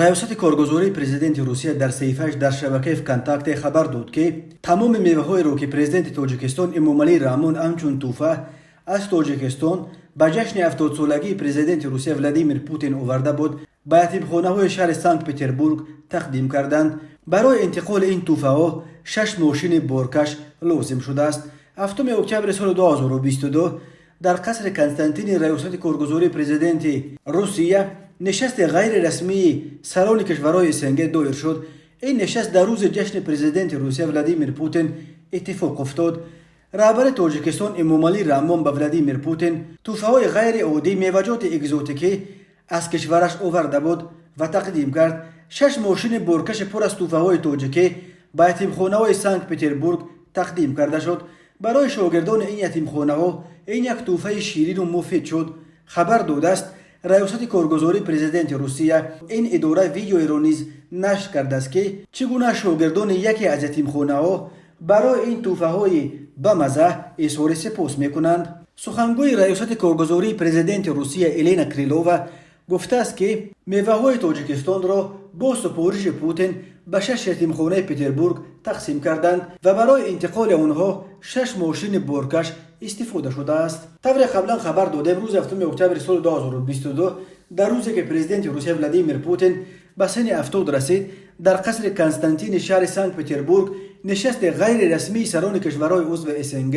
Раёсати коргузории президенти Русия дар саҳифааш дар шабакаи ВКонтакте хабар дод, ки тамоми меваҳоеро, ки президенти Тоҷикистон Эмомалӣ Раҳмон ҳамчун тӯҳфа аз Тоҷикистон ба ҷашни 70-солагии президенти Русия Владимир Путин оварда буд, ба ятимхонаҳои шаҳри Санкт Петербург тақдим карданд. Барои интиқоли ин тӯҳфаҳо шаш мошини боркаш лозим шудааст. 7 октябри соли 2022 дар қасри Константини раёсати коргузории президенти Русия нишасти ғайрирасмии сарони кишварҳои СНГ доир шуд. Ин нишаст дар рӯзи ҷашни президенти Русия Владимир Путин иттифоқ уфтод. Раҳбари Тоҷикистон Эмомалӣ Раҳмон ба Владимир Путин тӯҳфаҳои ғайриоддии меваҷоти экзотикӣ аз кишвараш оварда буд ва тақдим кард. Шаш мошини боркаши пур аз тӯҳфаҳои тоҷикӣ ба ятимхонаҳои Санкт Петербург тақдим карда шуд. Барои шогирдони ин ятимхонаҳо ин як тӯҳфаи ширину муфид шуд, хабар додааст раёсати коргузории президенти Русия. Ин идора видеоеро низ нашр кардааст, ки чӣ гуна шогирдони яке аз ятимхонаҳо барои ин тӯҳфаҳои бамаза изҳори сипос мекунанд. Сухангӯи раёсати коргузории президенти Русия Елена Крилова гуфтааст, ки меваҳои Тоҷикистонро бо супориши Путин ба шаш ятимхонаи Петербург тақсим карданд ва барои интиқоли онҳо шаш мошини боркаш истифода шудааст. Тавре қаблан хабар додем, рӯзи 7 октябри соли 2022, дар рӯзе ки президенти Русия Владимир Путин ба синни 70 расид, дар қасри Константини шаҳри Санкт Петербург нишасти ғайрирасмии сарони кишварҳои узви СНГ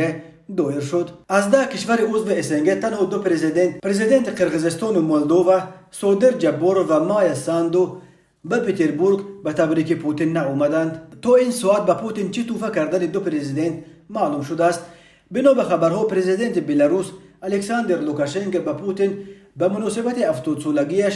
доир шуд. Аз 10 кишвари узви СНГ танҳо ду президент, президенти Қирғизистону Молдова Содир Ҷабборов ва Майя Санду, ба Петербург ба табрики Путин наомаданд. То ин соат ба Путин чӣ тӯҳфа кардани ду президент маълум шудааст. Бино ба хабарҳо, президенти Беларус Александр Лукашенко ба Путин ба муносибати 70-солагиаш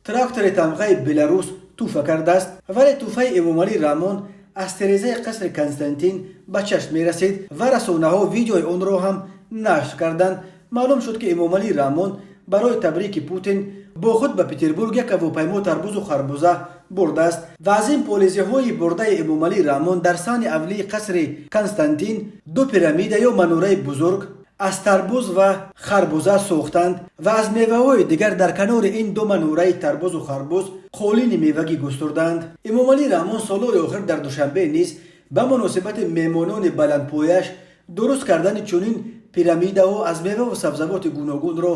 трактори тамғаи Беларус тӯҳфа кардааст. Вале тӯҳфаи Эмомалӣ Раҳмон аз терезаи қасри Константин ба чашм мерасид ва расонаҳо видеои онро ҳам нашр карданд. Маълум шуд, ки Эмомалӣ Раҳмон барои табрики Путин бо худ ба Петербург як ҳавопаймо тарбузу харбуза бурдааст ва аз ин полизиҳои бурдаи Эмомалӣ Раҳмон дар саҳни авлии қасри Константин ду пирамида ё манораи бузург аз тарбуз ва харбуза сохтанд ва аз меваҳои дигар дар канори ин ду манораи тарбузу харбуз қолини мевагӣ густурданд. Эмомалӣ Раҳмон солҳои охир дар Душанбе низ ба муносибати меҳмонони баландпояш дуруст кардани чунин пирамидаҳо аз меваву сабзавоти гуногунро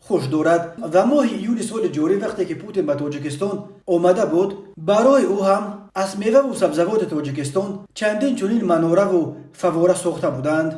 хуш дорад ва моҳи июни соли ҷорӣ, вақте ки Путин ба Тоҷикистон омада буд, барои ӯ ҳам аз меваву сабзавоти Тоҷикистон чандин чунин манораву фавора сохта буданд.